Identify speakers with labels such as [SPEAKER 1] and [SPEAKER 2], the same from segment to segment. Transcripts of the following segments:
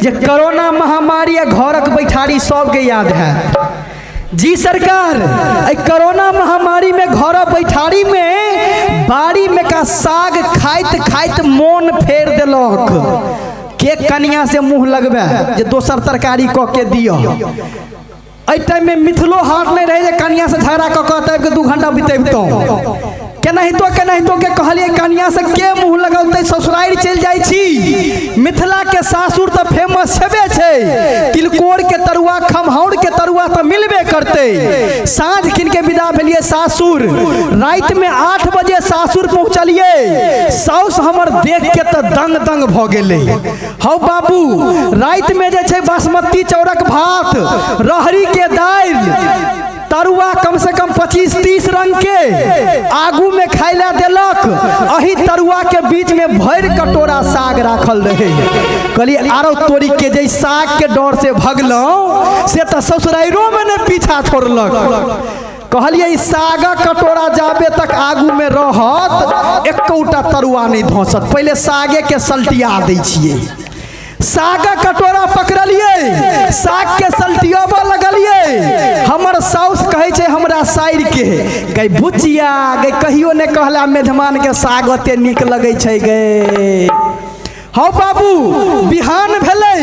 [SPEAKER 1] जे कोरोना महामारी आ घरक बैठारी सबके याद है। जी सरकार, एहि कोरोना महामारी में घर बैठारी में बाड़ी में का साग खाइत खाइत मोन फेर देलक। के कनिया से मुंह लगबे जे दोसर तरकारी कऽ के दिअ। एहि टाइम में मिथिलो हाट नहीं रहे जे कनिया से झगड़ा कऽ के तब के 2 घंटा बितेबतहुँ। केनाहितो केनाहितो के कहलिए कनिया से के मुंह लगौतै, ससुरारि चलि जाइ छी। मिथिला के सासुर तऽ फेमस छेबे छै, तिलकोर के तरुआ खमहाउर के तरुआ तऽ मिलबे करतै। साँझ किन के विदा भेलिए सासुर, राति में 8 बजे सासुर पहुँचलिए। साउस हमर देख के तऽ दंग दंग भऽ गेलै। हौ बाबू, राति में जे छै बासमती चाउरक भात, रहरी के दालि, तरुआ कम से कम 25-30 रंग के आगू में खाय ला देलक। अही तरुआ के बीच में भरि कटोरा साग राखल रहे। कहलिए आरो तोरी के जे साग के डर से भगलहुँ से तऽ ससुराइरो में ने पीछा छोड़लक। कहलिए ई सागक कटोरा जाबे तक आगू में रहत एकोटा तरुआ नहीं धंसत, पहले सागे के सल्टिया दै छियै। सागक कटोरा पकड़लिए, साग के सल्टियाबऽ लगलिए। हमर साउस कहै छै हमरा साइर के, गै भुचिया गै, कहियो ने कहला मेजमान के साग ओते नीक लगै छै गै। हौ बाबू, बिहान भेलै,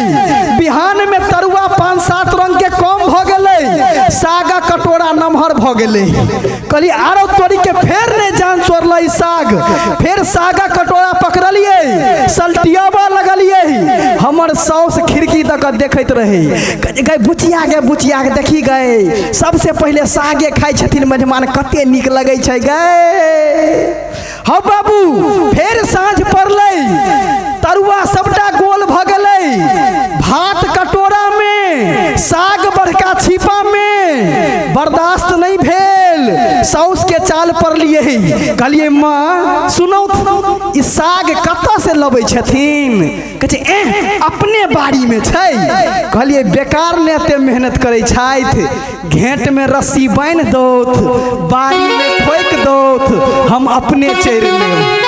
[SPEAKER 1] बिहान में तरुआ 5-7 रंग के कम भऽ गेलै, सागक कटोरा नमहर भऽ गेलै। कहलिए आरो तोरी के फेर ने जान छोड़लै साग। फेर सागक कटोरा पकड़लिए, सल्टियाबऽ लगलिए। हमर साउस खिड़की दऽ कऽ देखैत रहै, गै बुचिया गे बुचिया गे, देखी गै सबसे पहिले सागे खाइ छथिन मेजमान, कते नीक लगै छै गै। हौ बाबू, फेर साँझ पड़लै, तरुआ सबटा गोल भऽ गेलै, भात कटोरा में, साग बड़का छिपा में। बर्दाश्त नहीं भेल, साउस के चाल पड़लिए। कहलिए माँ सुनौ, ई साग कतऽ से लबै छथिन? कहै छै एह अपने बाड़ी में छै। कहलिए बेकार ने एते मेहनत करै छथि, घेंट में रस्सी बान्हि दौथ, बाड़ी में ठोकि दौथ, हम अपने चढ़ि लेब।